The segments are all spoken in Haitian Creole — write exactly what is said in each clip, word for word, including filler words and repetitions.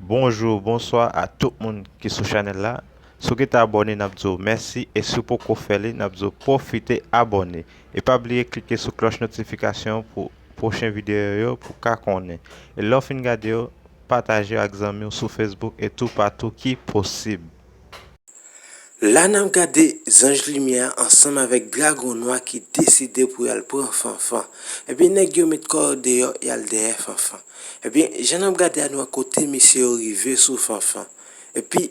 Bonjou, bonswa a tout moun ki sou chanèl la. Si w gentan abòne, n ap di w mèsi, e si w poko fè li, n ap di w pwofite abòne. E pa bliye klike sou klòch notifikasyon pou pwochen videyo yo pou w ka konnen. E lè w fin gade yo, pataje yo ak zanmi w sou Facebook e toupatou ki posib. La n ap gade zanj limyè a ansanm avèk dragon nwa ki deside pou y al pran Fanfan. Ebyen, nèg yo met kò yo deyò, y al dèyè Fanfan. Ebyen, jan n ap gade a, nou wè kote mesye yo rive sou Fanfan. Epi,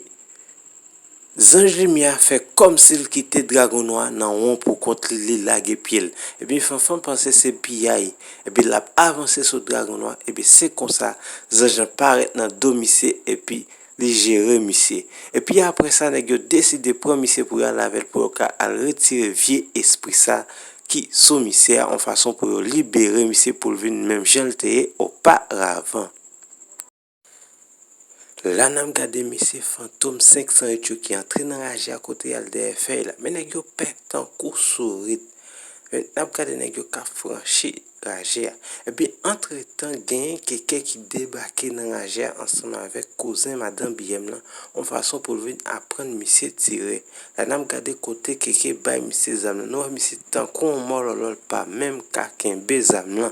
zanj limyè a fè kòmsi l kite dragon nwa nan won pou kont li, li lage pye l. Ebyen, Fanfan panse se piyay. Epi, l ap avanse sou dragon nwa. Epi, se konsa, zanj lan parèt nan do misye, epi li jere misye. Epi apre sa, nèg yo deside pran misye pou y al avè l pou yo ka al retire vye espri sa ki sou misye a, yon fason pou yo libere misye pou l vin menm jan l te ye oparavan. La n ap gade mesye Fantom senk san oit yo ki antre nan raje a kote y al dèyè fèy la. Men nèg yo pè tankou sourit. Men n ap gade nèg yo k ap franchi raje a. Epi, antretan, genyen Keke ki debake nan raje a ansanm avèk kouzen madan Biyèm lan, yon fason pou l vin aprann misye tire. La n ap gade kote Keke bay misye zam lan. Nou wè misye tankou yon mòlòlò, l pa menm ka kenbe zam lan.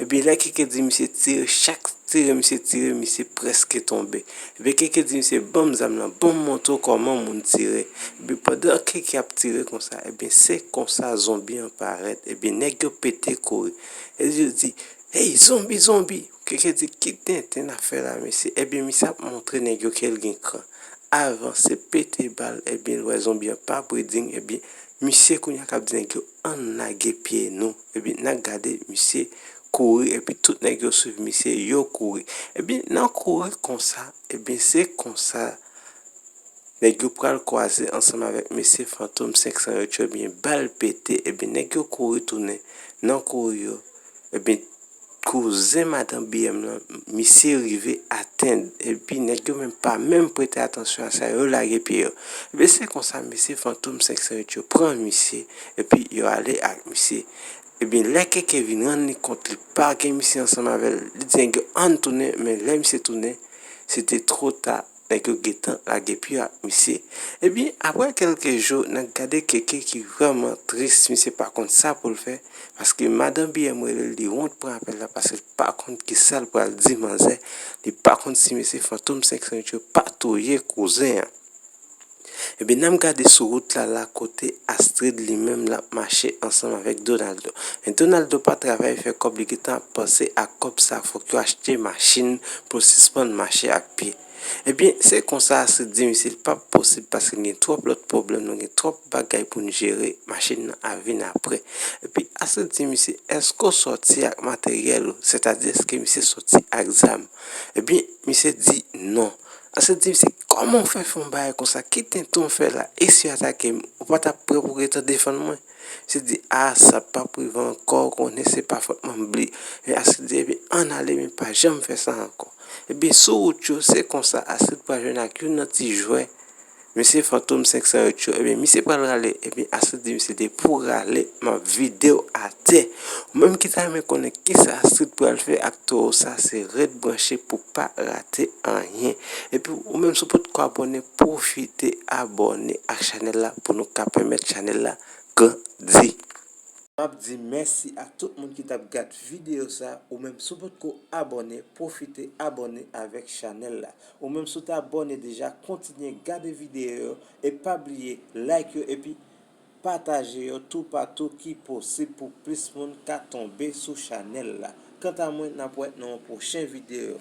Epi, lè Keke di misye tire, chak tire misye tire, misye prèske tonbe. Epi Keke di misye, "Ban m zam lan, ban m montre w kòman moun tire." Epi pandan Keke ap tire konsa, ebyen, se konsa zonbi an parèt. Ebyen, nèg yo pete kouri. E yo di, "Hey, zonbi, zonbi!" Keke di, "Ki tenten n ap fè la, mesye?" Ebyen, misye ap montre nèg yo ke l gen kran. Avanse, pete bal, ebyen, l wè zonbi an pa breeding, ebyen, misye kounye a k ap di nèg yo, "Ann lage pye nou." Ebyen, n ap gade misye kouri, epi tout nèg yo swiv misye, yo kouri. Ebyen, nan kouri konsa, ebyen, se konsa, nèg yo pral kwaze ansanm avèk mesye Fantom senk san oit yo, ebyen, bal pete, ebyen, nèg yo kouri tounen nan kouri yo, ebyen, kouzen madan Biyèm lan, misye rive atenn, epi nèg yo menm pa menm prete atansyon a sa, yo lage pye yo. Ebyen, se konsa, mesye Fantom senk san oit yo pran misye, epi yo ale ak misye. Ebyen, lè Keke vin rann li kont li pa gen misye ansanm avè l, li di nèg yo, "Ann tounen," men lè misye tounen, se te twò ta, nèg yo gentan lage pye ak misye. Ebyen, apre kèlke jou, n ap gade Keke ki vrèman tris, misye pa konn sa pou l fè, paske madan Biyèm rele l, li wont pran apèl la, paske l pa konn ki sa l pral di manzè, li pa konn si mesye Fantom senk san oit yo pa touye kouzen an. Ebyen, n ap gade sou wout la, la kote Astrid li menm l ap mache ansanm avèk Donaldo. Men Donaldo pa travay fè kòb, li gentan ap panse ak kòb sa, fòk yo achte machin pou l sispann mache ak pye. Ebyen, se konsa Astrid di misye l p ap posib paske l gen twòp lòt pwoblèm, nou gen twòp bagay pou n jere, machin nan ap vin apre. Epi Astrid di misye, "Èske w sòti ak materyèl ou?" Sètadi, èske misye sòti ak zam? Ebyen, misye di, "Non." Astrid di misye, "Kòman w fè fè yon bagay konsa? Ki tenten w fè la? E si yo atake m, ou pa t ap prè pou w gentan defann mwen?" Misye di, "A, sa p ap rive ankò, w konnen se pa fòt mwen, m bliye." Men Astrid di, "Ebyen, ann ale, men pa janm fè sa ankò." Ebyen, sou wout yo, se konsa, Astrid pral jwenn ak youn nan ti jwè mesye Fantom senk san oit yo, ebyen, misye pral rale, ebyen, Astrid di misye, "Depi w rale, m ap vide w atè." Ou menm ki ta renmen konnen kisa Astrid pral fè ak towo sa, se ret branche pou pa rate anyen. Epi, ou menm si w potko abòne, pwofite abòne ak chanèl la pou nou ka pèmèt chanèl la grandi. M ap di mèsi a tout moun ki t ap gad videyo sa, ou menm si w potko abòne, pwofite abòne avèk chanèl la. Ou menm si w t abòne deja, kontinye gade videyo yo e pa bliye like yo epi pataje yo toupatou ki posib pou plis moun ka tonbe sou chanèl la. Kanta mwen, n ap wè nan yon pwochen videyo.